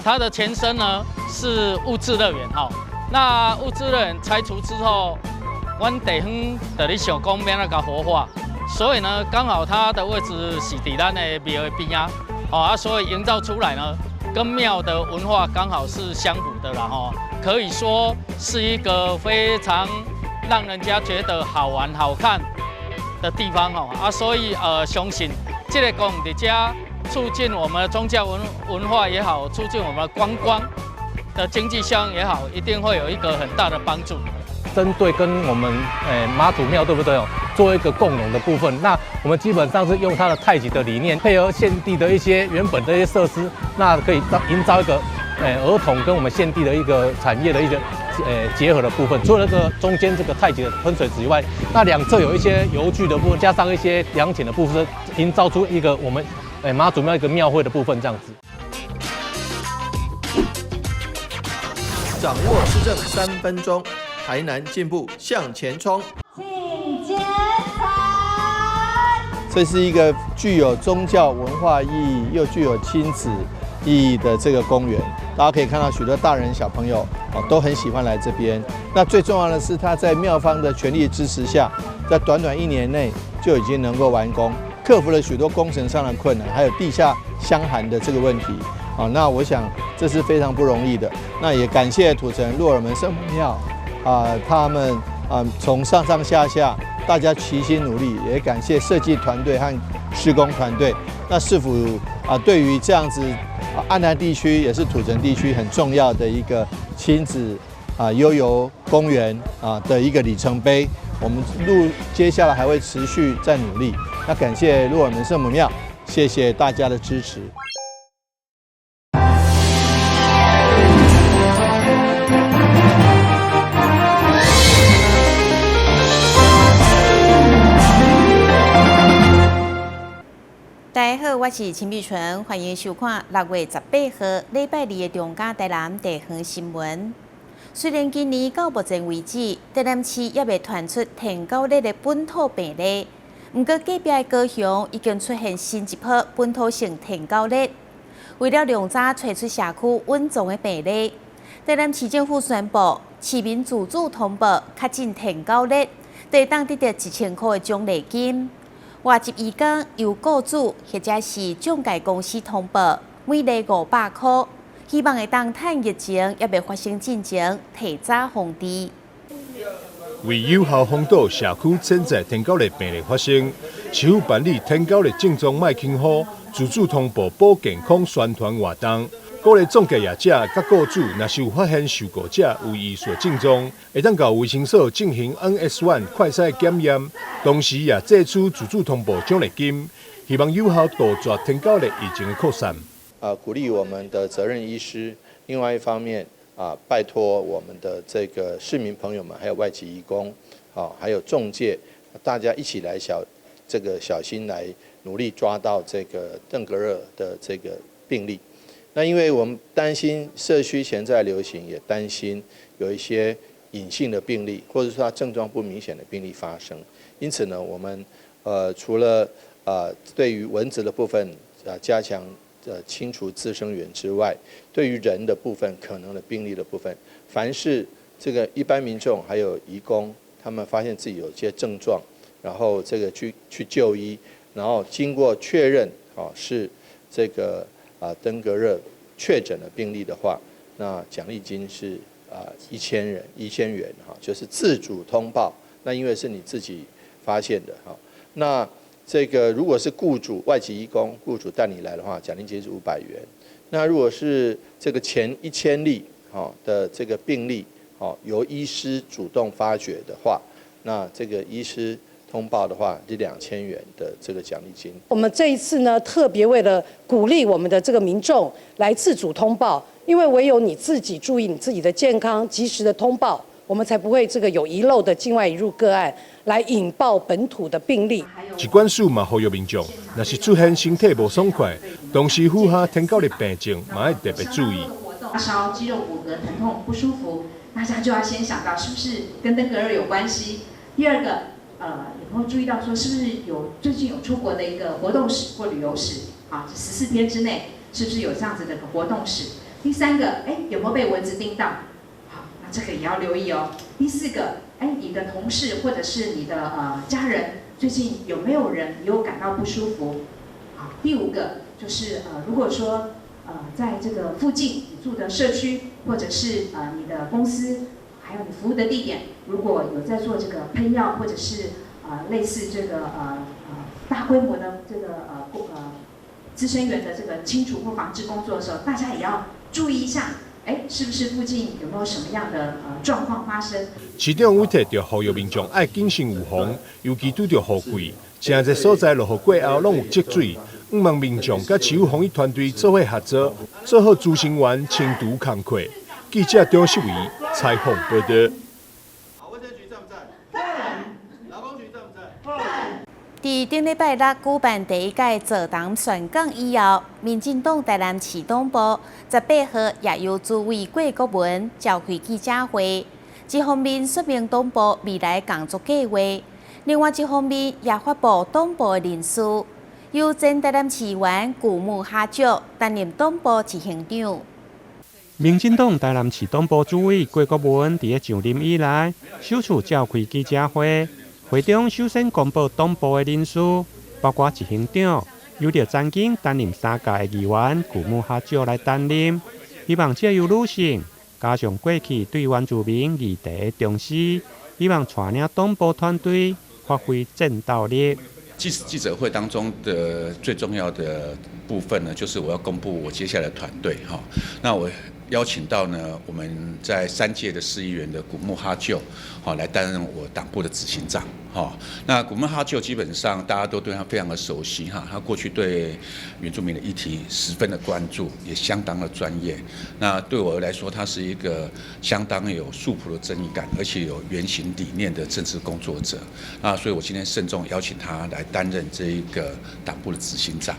它的前身呢是物質樂園哈。那物質樂園拆除之後，阮地方就咧想講欲按怎共活化，所以呢，剛好它的位置是佇咱的廟的邊仔，啊，所以營造出來呢，跟廟的文化剛好是相符的啦，吼，可以說是一個非常讓人家覺得好玩好看的地方，吼，啊，所以相信這个公園佇遮促進我們的宗教文化也好，促進我們的觀光的經濟效應也好，一定會有一個很大的幫助。針對跟我們媽祖廟對不對哦，做一個共融的部分。那我們基本上是用它的太極的理念，配合現地的一些原本的一些設施，那可以營造一個兒童跟我們現地的一個產業的一個結合的部分。除了這個中間這個太極的噴水池以外，那兩側有一些遊具的部分，加上一些涼亭的部分，營造出一個我們媽祖廟一個廟會的部分，這樣子。掌握市政3分鐘。台南進步向前衝，請剪彩。這是一個具有宗教文化意義又具有親子意義的這個公園。大家可以看到許多大人小朋友啊都很喜歡來這邊。那最重要的是，他在廟方的全力支持下，在短短一年內就已經能夠完工，克服了許多工程上的困難，還有地下箱涵的這個問題。啊，那我想這是非常不容易的。那也感謝土城鹿耳門聖母廟。啊，他們啊，從上上下下大家齊心努力，也感謝設計團隊和施工團隊。那市府啊，對於這樣子安南地區也是土城地區很重要的一個親子啊悠遊公園啊的一個里程碑，我們路接下來還會持續再努力。那感謝鹿耳門聖母廟，謝謝大家的支持。大家好，我是陳美純，歡迎收看6月18號禮拜二的中嘉台南地方新聞。雖然今年到目前為止，台南市猶未傳出天狗熱的本土病例，毋過隔壁的高雄已經出現新一波本土性天狗熱。為了量早揣出社區隱藏的病例，台南市政府宣布，市民自主通報確診天狗熱，會當得著1000箍的獎勵金。外籍移工由雇主或者是中介公司通報，每例500箍，希望會當趁疫情猶未發生進前，提早防治。為有效防堵社區潛在天狗熱病例發生，市府辦理天狗熱症狀莫輕忽，自主通報保健康宣傳活動，鼓勵中介業者佮雇主，若是有發現受雇者有疑似症狀，會當到衛生所進行 NS1 快篩檢驗，同時也祭出自主通報獎勵金，希望有效杜絕天狗熱疫情的擴散。啊，鼓勵我們的責任醫師，另外一方面啊，拜託我們的這個市民朋友們，還有外籍移工，啊，還有仲介，大家一起來這個小心來努力抓到這個登革熱的這個病例。那因為我們擔心社區潛在流行，也擔心有一些隱性的病例，或者說它症狀不明顯的病例發生。因此呢，我們除了對於蚊子的部分加強清除孳生源之外，對於人的部分可能的病例的部分，凡是這個一般民眾還有移工，他們發現自己有些症狀，然後這個去就醫，然後經過確認，哦是這個登革熱確診的病例的話，那獎勵金是1000元哈，就是自主通報。那因為是你自己發現的哈，那這個如果是雇主外籍移工，雇主帶你來的話，獎勵金是500元。那如果是這個前1000例哈的這個病例，哦由醫師主動發覺的話，那這個醫師通報的話是2000元的這個獎勵金。我們這一次呢，特別為了鼓勵我們的這個民眾來自主通報，因為唯有你自己注意你自己的健康，及時的通報，我們才不會這個有遺漏的境外移入個案，來引爆本土的病例。疾管署嘛呼籲民眾，若是出現身體無爽快，同時符合天狗熱病症，嘛愛特別注意。發燒、肌肉骨骼疼痛不舒服，大家就要先想到是不是跟登革熱有關係。第二個，有沒有注意到說是不是有最近有出國的一個活動史或旅遊史？啊，這14天之內是不是有這樣子的一個活動史？第三個，哎，有沒有被蚊子叮到？好，那這個也要留意哦。第四個，哎，你的同事或者是你的家人，最近有沒有人有感到不舒服？好，第五個就是如果說在這個附近你住的社區，或者是你的公司，還有你服務的地點，如果有在做這個噴藥，或者是類似這個大規模的這個孳生源的這個清除或防治工作的時候，大家也要注意一下，哎，是不是附近有沒有什麼樣的狀況發生？市長委託著呼籲民眾愛謹慎預防，尤其拄著雨季，誠濟所在落雨過後攏有積水，向望民眾佮市府防疫團隊做伙合作，做好孳生源清除工課。記者張秀儀採訪報道。好，衛生局在不在？在。勞工局在不在？在。佇頂禮拜六舉辦第一屆座談選講以後，民進黨台南市黨部18號也由主委郭國文召開記者會，一方面說明黨部未來工作計劃，另外一方面也發布黨部的人事，由前台南市議員古木哈石擔任黨部執行長。民進黨台南市黨部主委郭國文佇咧上任以來，首次召開記者會。會中首先公布黨部的人事，包括執行長由著曾經擔任三屆的議員古木哈石來擔任，希望藉由女性加上過去對原住民議題的重視，希望帶領黨部團隊發揮戰鬥力。記者會當中的最重要的部分呢，就是我要公布我接下來的團隊哈。那我邀請到呢，我們在三屆的市議員的古木哈就，好來擔任我黨部的執行長。哈，那古木哈就基本上大家都對他非常的熟悉哈，他過去對原住民的議題十分的關注，也相當的專業。那對我來說，他是一個相當有素樸的正義感，而且有原型理念的政治工作者。那所以我今天慎重邀請他來擔任這一個黨部的執行長。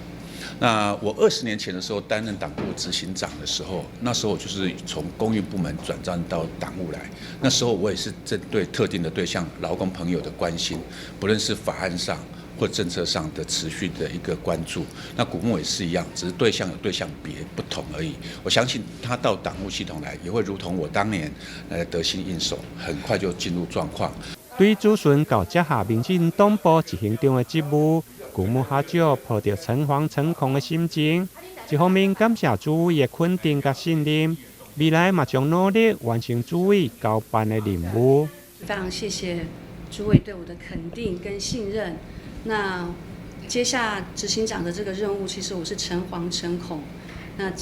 那我20年前的時候擔任黨部執行長的時候，那時候我就是從公運部門轉戰到黨務來。那時候我也是針對特定的對象勞工朋友的關心，不論是法案上或政策上的持續的一個關注。那古木也是一樣，只是對象有對象別不同而已。我相信他到黨務系統來，也會如同我當年來得心應手，很快就進入狀況。對主孫到接下民進黨部執行長的職務，古木哈石抱著誠惶誠恐的心情，一方面感謝主委的肯定佮信任，未來嘛將努力完成主委交辦的任務。非常謝謝主委對我的肯定跟信任。那接下執行長的這個任務，其實我是誠惶誠恐。那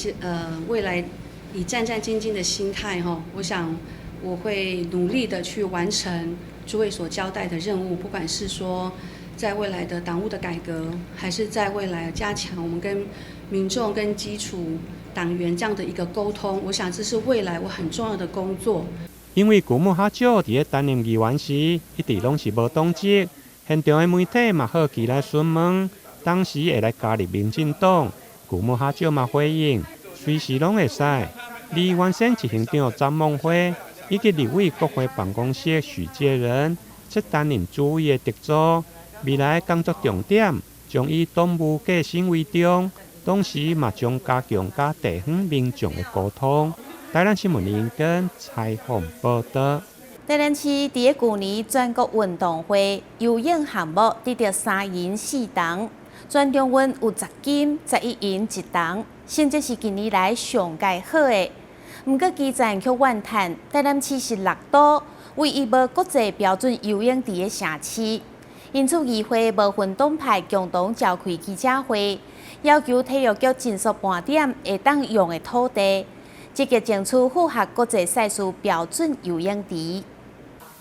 未來以戰戰兢兢的心態，哈，我想我會努力的去完成主委所交代的任務，不管是說在未來的黨務的改革，還是在未來加強我們跟民眾、跟基礎黨員這樣的一個溝通，我想這是未來我很重要的工作。因為古木哈石佇咧擔任議員時，一直攏是無黨籍，現場的媒體嘛好奇來詢問，當時會來加入民進黨，古木哈石嘛回應，隨時攏會使。而原先執行長張夢輝以及立委國會辦公室許介仁，則擔任主委的特助。未來工作重點將以黨務革新為重，同時嘛將加強佮地方民眾的溝通。台南新聞林根採訪報道。台南市佇咧舊年全國運動會游泳項目得著三銀四銅，全中運有10金、11銀一銅，成績是近年來上蓋好的。毋過基層卻怨嘆，台南市是六都，唯一無國際標準游泳池的城市。因此，議會無分黨派共同召開記者會，要求體育局盡速盤點會當用的土地，積極爭取符合國際賽事標準游泳池。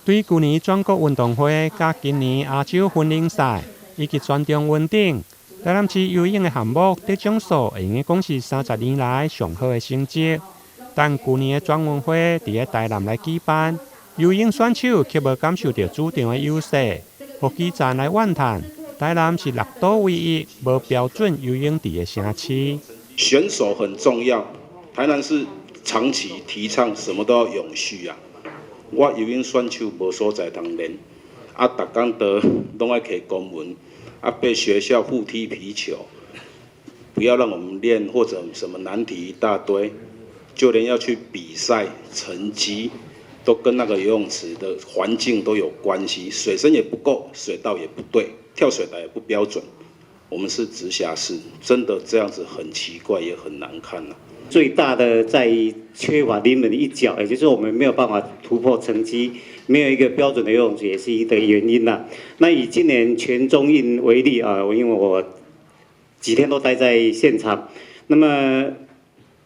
對舊年全國運動會、佮今年亞洲分齡賽以及全中運等，台南市游泳的項目得獎數會用講是30年來上好的成績。但舊年的全運會佇咧台南來舉辦，游泳選手卻無感受著主場的優勢，予基層來怨嘆，台南是六都唯一無標準游泳池的城市。選手很重要，台南市長期提倡什麼都要永續啊。我游泳選手無所在通練，啊，逐工都攏愛提公文，啊，被學校互踢皮球，不要讓我們練或者什麼難題一大堆。就連要去比賽成績，都跟那個游泳池的環境都有關係，水深也不夠，水道也不對，跳水台也不標準。我們是直轄市，真的這樣子很奇怪，也很難看啊。最大的在於缺乏臨門一腳，也就是我們沒有辦法突破成績，沒有一個標準的游泳池，也是一個原因啦。那以今年全中運為例啊，因為我幾天都待在現場，那麼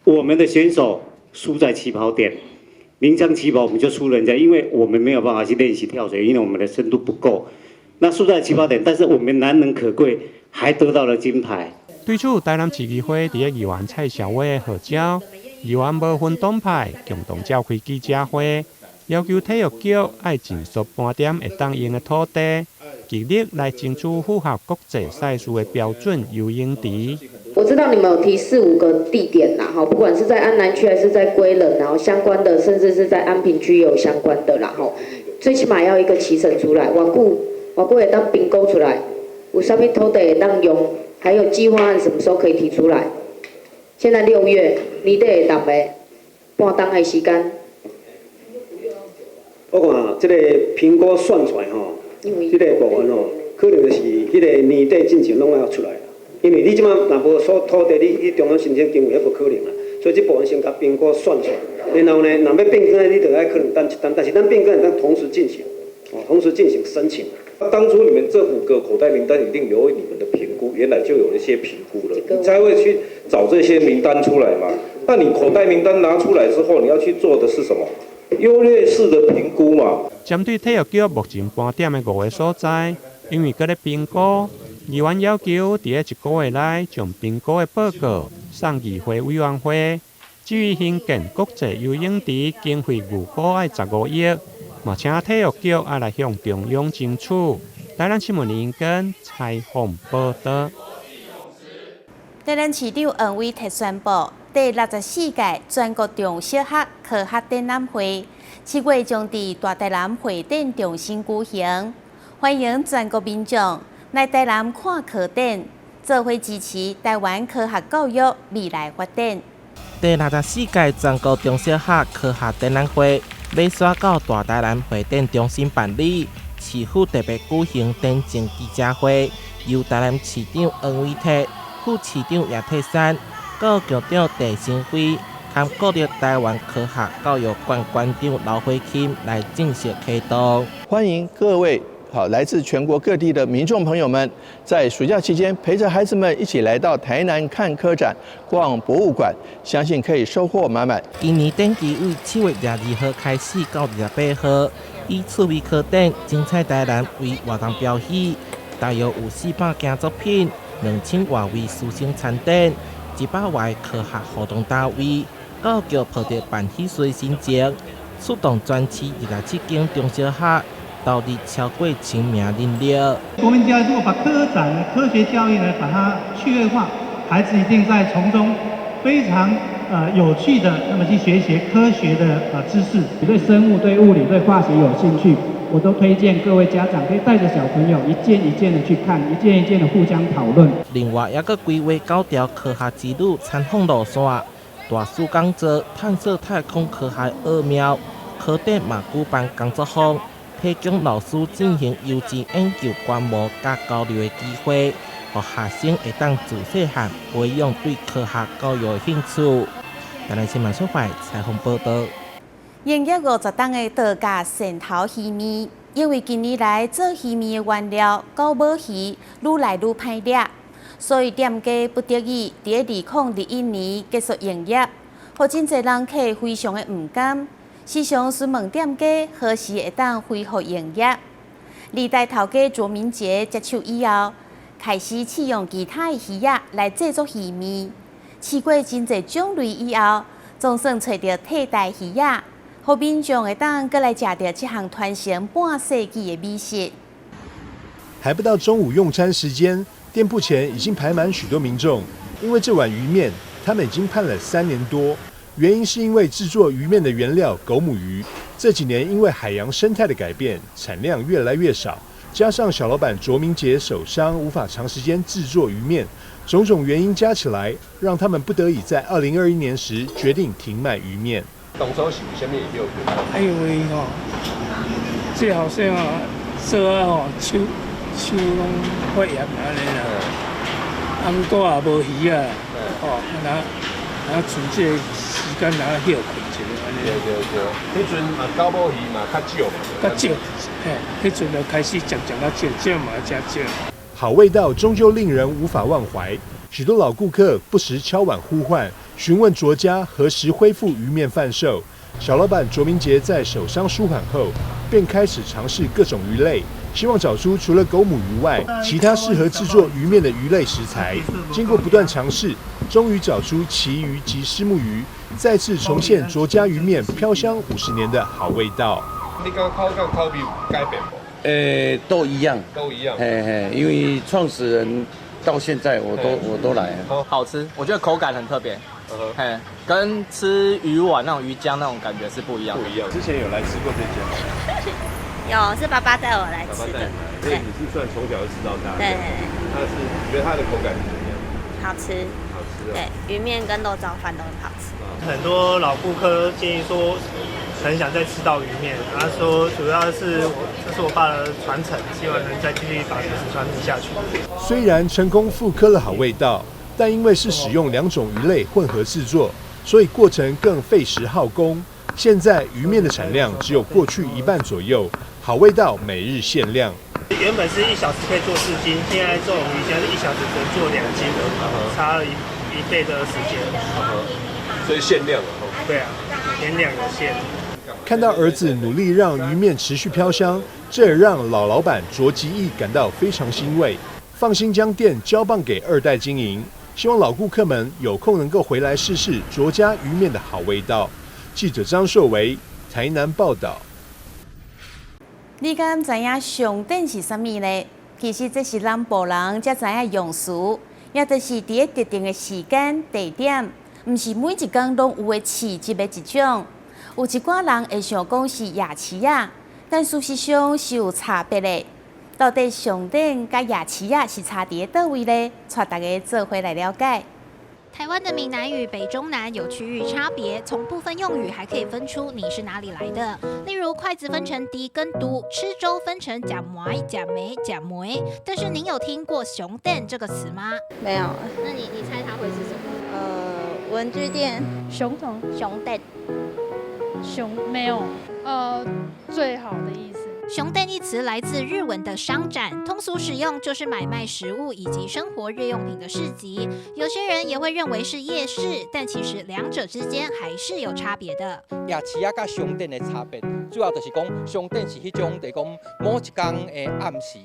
我們的選手輸在起跑點，鳴槍起跑我們就輸人家，因為我們沒有辦法去練習跳水，因為我們的深度不夠。那輸在起跑點，但是我們難能可貴，還得到了金牌。對此，台南市議會佇咧議員蔡蕭偉的號召，議員無分黨派，共同召開記者會，要求體育局愛盡速盤點會當用的土地，極力來爭取符合國際賽事的標準游泳池。我知道你們有提四五個地點啦，哈，不管是在安南區還是在歸仁，然後相關的，甚至是在安平區也有相關的啦，吼，最起碼要一個期程出來，偌久偌久會當評估出來，有啥物土地會當用，還有計劃案什麼時候可以提出來？現在6月，年底會當袂？半冬的時間。我看這個評估算出來吼，這個部分吼，可能就是彼個年底進前攏要出來啦。因為你這擺若無所土地，你去中央申請經費，彼無可能啦。所以這部分先共評估算出來，然後呢，若欲變更，你就愛可能等一等，但是咱變更會當同時進行，哦，同時進行申請。當初你們這五個口袋名單一定有你們的評估，原來就有一些評估了，你才會去找這些名單出來嘛。那你口袋名單拿出來之後，你要去做的是什麼？優劣勢的評估嘛。針對體育局目前盤點的五个所在，因為閣咧評估，議員要求佇咧一個月內將評估的報告送議會委員會。至於興建國際游泳池經費預估愛15億，嘛請體育局愛來向中央爭取。台南新聞林根採訪報道。台南市長黃偉哲宣布，第64屆全國中小學科學展覽會，7月將佇大台南會展中心舉行，歡迎全國民眾來台南看科展，做伙支持台灣科學教育未來發展。第64屆全國中小學科學展覽會，欲徙到大台南會展中心辦理，市府特別舉行展前記者會，由台南市長黃偉哲、副市長葉鐵珊、教育局長鄭新輝，佮國立台灣科學教育館館長劉慧卿來正式啟動。歡迎各位好來自全國各地的民眾朋友們，在暑假期間陪着孩子們一起來到台南看科展、逛博物館，相信可以收穫滿滿。今年展期為7月22號開始到28號，以趣味科展、精彩台南為活動標語，大約有400件作品，2000外位師生參展，100外科學活動單位，教育局抱著辦喜事心情，出動全市27間中小學，投入超過1000名人力。國民教育如果把科展、科學教育呢，把它趣味化，孩子一定在從中非常有趣的，那麼去學習科學的知識。對生物、對物理、對化學有興趣，我都推薦各位家長可以帶着小朋友一件一件的去看，一件一件的互相討論。另外，猶閣規劃9條科學之旅參訪路線，大師講座探索太空科學奧妙，科展嘛舉辦工作坊，提供老師進行優質研究觀摩佮交流的機會，予學生會當自細漢培養對科學教育的興趣。台南新聞小懷採訪報道。營業50冬的道家汕頭魚麵，因為近年來做魚麵的原料狗母魚愈來愈歹掠，所以店家不得已佇2021年結束營業，予真濟人客非常的毋甘，時常詢問店家何時會當恢復營業。二代頭家卓明傑接手以後，開始試用其他的魚仔來製作魚麵，試過真濟種類以後，總算揣著替代魚仔，予民眾會當閣來食著這項傳承半世紀的美食。還不到中午用餐時間，店鋪前已經排滿許多民眾，因為這碗魚麵，他們已經盼了3年多。原因是因為製作魚麵的原料狗母魚，這幾年因為海洋生態的改變，產量越來越少，加上小老闆卓明傑手傷，無法長時間製作魚麵，种种原因加起来，让他们不得已在2021年时决定停卖鱼面。当初是为啥物会休困？因为吼，这后生啊，做啊吼，手手攏發炎按呢啦，啊，毋過也無魚啊，吼，啊，剩這個時間來歇睏一下按呢。對對對，彼陣嘛九母魚嘛較少嘛。較少，嘿，彼陣就開始漸漸較少，少嘛誠少。好味道終究令人無法忘懷，許多老顧客不時敲碗呼喚，詢問卓家何時恢復魚麵販售。小老闆卓明傑在手傷舒緩後，便開始嘗試各種魚類，希望找出除了狗母魚外，其他適合製作魚麵的魚類食材。經過不斷嘗試，終於找出旗魚及虱目魚，再次重現卓家魚麵飄香50年的好味道。你感覺口感口味有改變無？都一樣，都一樣。嘿嘿，因為創始人到現在我都來。好吃，我覺得口感很特別。嘿，跟吃魚丸那種魚漿那種感覺是不一樣。不一樣。之前有來吃過這間嗎？有，是爸爸帶我來吃的。所以你是算從小就吃到大。對。那是覺得它的口感是怎麼樣？好吃。好吃。對，魚麵跟肉燥飯都很好吃。很多老顧客建議說，很想再吃到魚麵，他說主要是這是我爸的傳承，希望能再繼續把美食傳承下去。雖然成功復刻了好味道，但因為是使用兩種魚類混合製作，所以過程更費時耗工。現在魚麵的產量只有過去一半左右，好味道每日限量。原本是1小時可以做4斤，現在這種魚現在是1小時只能做2斤，差了一倍的時間。所以限量。對啊，限量有限。看到兒子努力讓魚麵持續飄香，這也讓老老闆卓吉義感到非常欣慰，放心將店交棒給二代經營。希望老顧客們有空能夠回來試試卓家魚麵的好味道。記者張碩維台南報道。你敢知影上等是啥物呢？其實這是南部人才知影用詞，也就是佇咧特定的時間地點，毋是每一工攏有的市集的一種。有一寡人會想講是夜市仔，但事實上是有差別的。到底上等佮夜市仔是差佇咧佗位呢？帶大家做伙來了解。台灣的閩南語北中南有區域差別，從部分用語還可以分出你是哪裡來的。例如筷子分成豬跟嘟，吃粥分成呷糜、呷糜、呷糜。但是您有聽過“上等”這個詞嗎？沒有。那你猜它會是什麼？文具店。熊桶。上等。熊沒有。最好的意思。上等一詞來自日文的商展，通俗使用就是買賣食物以及生活日用品的市集。有些人也會認為是夜市，但其實兩者之間還是有差別的。夜市仔佮商店的差別，主要就是講商店是彼種，就是講某一工的暗時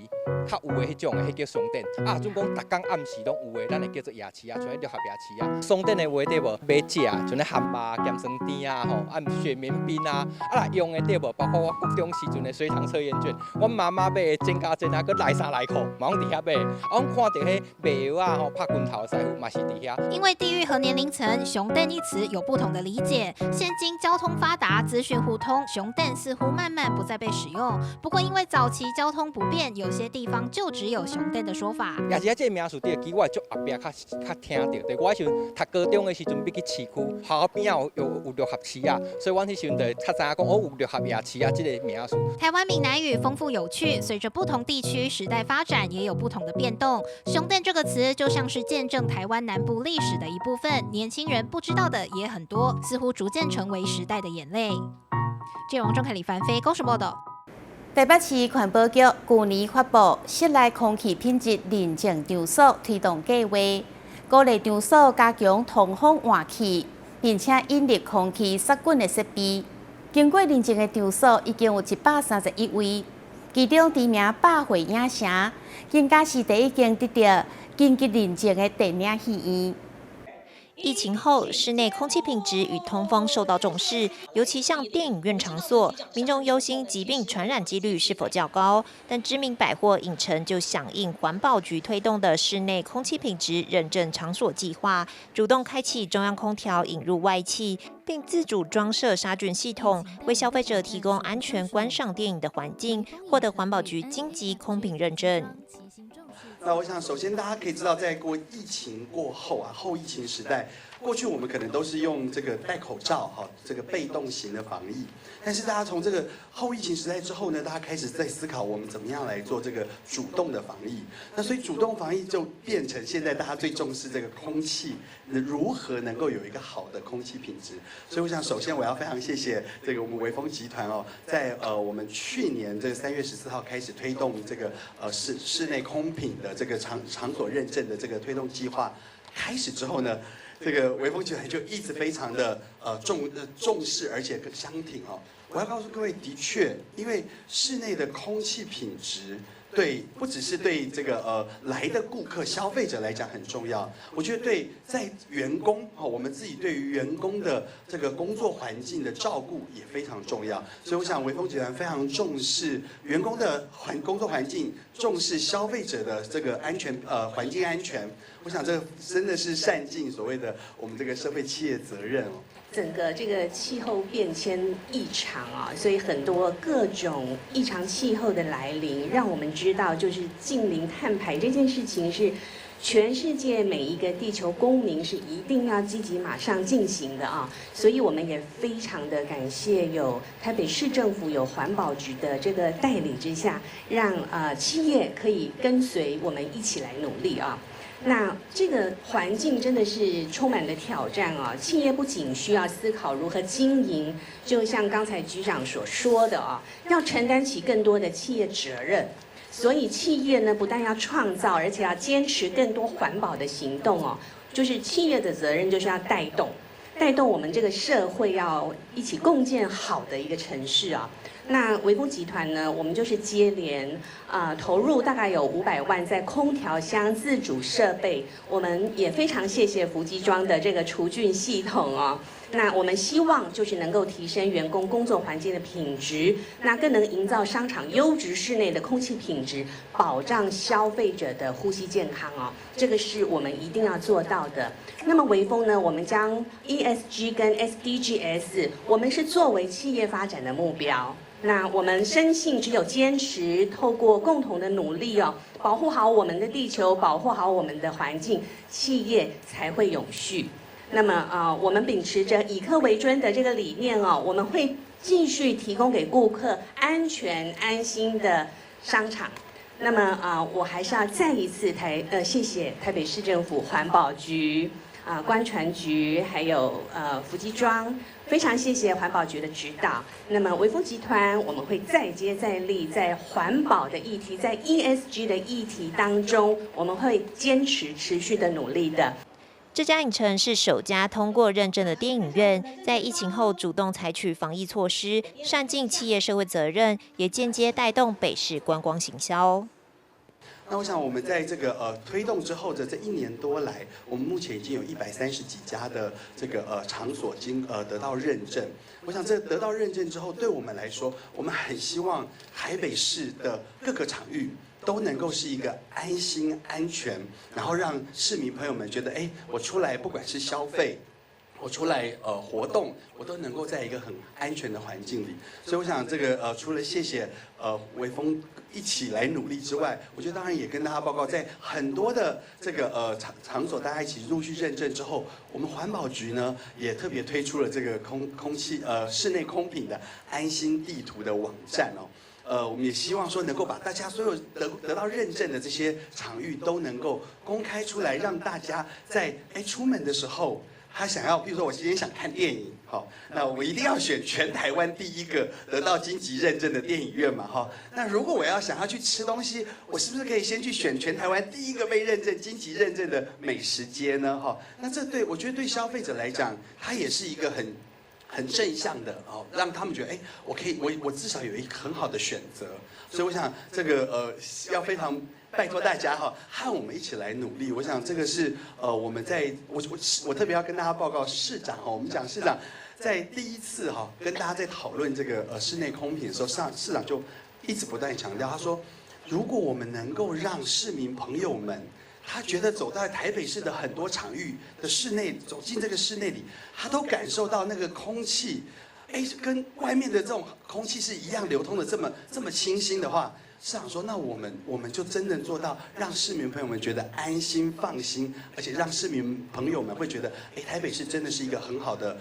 較有的彼種的，彼叫商店。啊，準講逐工暗時攏有的，咱會叫做夜市仔，像彼六合夜市仔。商店的話對無？買食，像咧蚶肉、鹹酸甜啊，吼，啊雪綿冰啊，啊若用的對無？包括我國中時陣的隨堂測驗卷，阮媽媽買的剪膠剪啊，閣內衫內褲，嘛攏佇遐買。啊，阮看著彼賣藥仔吼，拍拳頭的師傅嘛是佇遐。因為地域和年齡層，上等一詞有不同的理解。現今交通發達，資訊互通，上等似乎慢慢不再被使用。不過因為早期交通不便，有些地方就只有上等的說法。夜市仔這個名詞，對，其實我足後壁較較聽著。對，我彼時陣讀高中的時陣，欲去市區，學校邊仔有六合市仔，所以阮彼時陣就較知影講，哦，有六合夜市仔這個名詞。台灣閩南語豐富有趣，隨着不同地區時代發展，也有不同的變動。上等這個詞就像是見證台灣南部歷史的一部分，年輕人不知道的也很多，似乎逐漸成為時代的眼淚。記者王仲凱、李凡飛，高雄報道。台北市環保局舊年發布室內空氣品質認證場所推動計劃，鼓勵場所加強通風換氣，並且引入空氣殺菌的設備。經過認證的場所已經有131位，其中知名百匯影城更加是第一間得到金級認證的電影戲院。疫情後，室內空氣品質與通風受到重視，尤其像電影院場所，民眾憂心疾病傳染幾率是否較高。但知名百貨影城就響應環保局推動的室內空氣品質認證場所計劃，主動開啟中央空調，引入外氣，並自主裝設殺菌系統，為消費者提供安全觀賞電影的環境，獲得環保局金級空品認證。那我想，首先大家可以知道，在过疫情过后啊，后疫情时代，过去我们可能都是用这个戴口罩哈，这个被动型的防疫。但是大家从这个后疫情时代之后呢，大家开始在思考我们怎么样来做这个主动的防疫。那所以主动防疫就变成现在大家最重视这个空气如何能够有一个好的空气品质。所以我想，首先我要非常谢谢这个我们微风集团哦，在我们去年这个3月14号开始推动这个室内空品的这个场所认证的这个推动计划开始之后呢，这个微风集团就一直非常的重视，而且相挺哦。我要告诉各位，的确，因为室内的空气品质，对，不只是对这个来的顾客、消费者来讲很重要，我觉得对在员工哦，我们自己对于员工的这个工作环境的照顾也非常重要。所以我想，微风集团非常重视员工的工作环境，重视消费者的这个安全环境安全。我想这真的是善尽所谓的我们这个社会企业责任哦。整个这个气候变迁异常啊，所以很多各种异常气候的来临，让我们知道就是净零碳排这件事情是全世界每一个地球公民是一定要积极马上进行的啊。所以我们也非常的感谢有台北市政府有环保局的这个带领之下，让企业可以跟随我们一起来努力啊。那这个环境真的是充满了挑战啊！企业不仅需要思考如何经营，就像刚才局长所说的啊，要承担起更多的企业责任。所以企业呢，不但要创造，而且要坚持更多环保的行动哦。就是企业的责任，就是要带动，带动我们这个社会要一起共建好的一个城市啊。那微风集团呢，我们就是接连啊投入大概有500万在空调箱自主设备，我们也非常谢谢福基庄的这个除菌系统哦。那我们希望就是能够提升员工工作环境的品质，那更能营造商场优质室内的空气品质，保障消费者的呼吸健康哦。这个是我们一定要做到的。那么微风呢，我们将 ESG 跟 SDGs，我们是作为企业发展的目标。那我们深信，只有坚持透过共同的努力哦，保护好我们的地球，保护好我们的环境，企业才会永续。那么啊，我们秉持着以客为尊的这个理念哦，我们会继续提供给顾客安全安心的商场。那么啊，我还是要再一次谢谢台北市政府环保局啊、观传局，还有福基庄，非常谢谢环保局的指导。那么微风集团，我们会再接再厉，在环保的议题，在 ESG 的议题当中，我们会坚持持续的努力的。这家影城是首家通过认证的电影院，在疫情后主动采取防疫措施，善尽企业社会责任，也间接带动北市观光行销。那我想，我们在这个推动之后的这一年多来，我们目前已经有130几家的这个场所经得到认证。我想这得到认证之后，对我们来说，我们很希望台北市的各个场域都能够是一个安心、安全，然后让市民朋友们觉得，哎，我出来不管是消费，我出来活动，我都能够在一个很安全的环境里。所以我想这个除了谢谢微风一起来努力之外，我觉得当然也跟大家报告，在很多的这个场所大家一起陆续认证之后，我们环保局呢也特别推出了这个空气室内空品的安心地图的网站哦。我们也希望说能够把大家所有得到认证的这些场域都能够公开出来，让大家在出门的时候，他想要，比如说我今天想看电影，好，那我一定要选全台湾第一个得到金级认证的电影院嘛，哈。那如果我要想要去吃东西，我是不是可以先去选全台湾第一个被认证金级认证的美食街呢？哈，那这对我觉得对消费者来讲，它也是一个很正向的哦，让他们觉得，哎，我可以，我至少有一个很好的选择。所以我想这个要非常拜托大家哈，和我们一起来努力。我想这个是我们在我我我特别要跟大家报告市长哈，我们讲市长在第一次哈跟大家在讨论这个室内空品的时候，市长就一直不断强调，他说，如果我们能够让市民朋友们他觉得走到台北市的很多场域的室内，走进这个室内里，他都感受到那个空气，哎，跟外面的这种空气是一样流通的，这么这么清新的话，市长说，那我們就真正做到讓市民朋友們覺得安心放心，而且讓市民朋友們會覺得，哎，台北市真的是一個很好的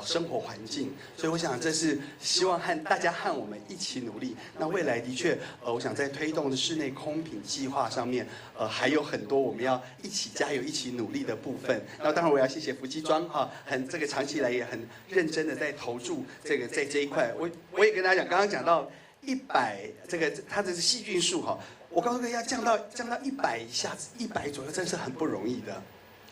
生活環境。所以我想這是希望和大家和我們一起努力。那未來的確，我想在推動的室內空品計劃上面，還有很多我們要一起加油、一起努力的部分。那當然我要謝謝福基莊哈，很這個長期以來也很認真的在投注這個在這一塊。我也跟大家講，剛剛講到100，這個它的細菌數哈，我告訴大家降到100以下，100左右，真是很不容易的。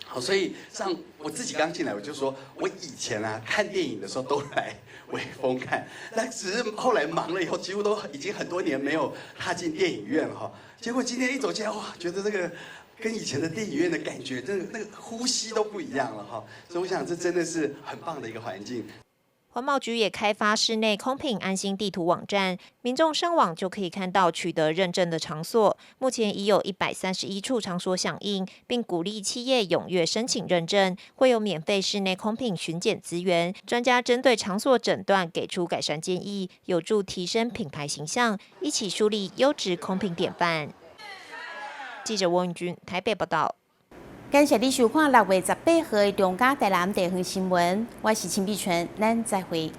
好，所以像我自己剛進來，我就說我以前啊看電影的時候都來微風看，那只是後來忙了以後，幾乎都已經很多年沒有踏進電影院了哈。結果今天一走進來，哇，覺得這個跟以前的電影院的感覺，真的那個呼吸都不一樣了哈。所以我想這真的是很棒的一個環境。環保局也開發室內空品安心地圖網站，民眾上網就可以看到取得認證的場所。目前已有131處場所響應，並鼓勵企業踴躍申請認證，會有免費室內空品巡檢資源。專家針對場所診斷給出改善建議，有助提升品牌形象，一起樹立優質空品典範。記者翁雲君台北報道。感謝你收看6月18號的中嘉台南地方新聞，我是陳碧純，咱再會。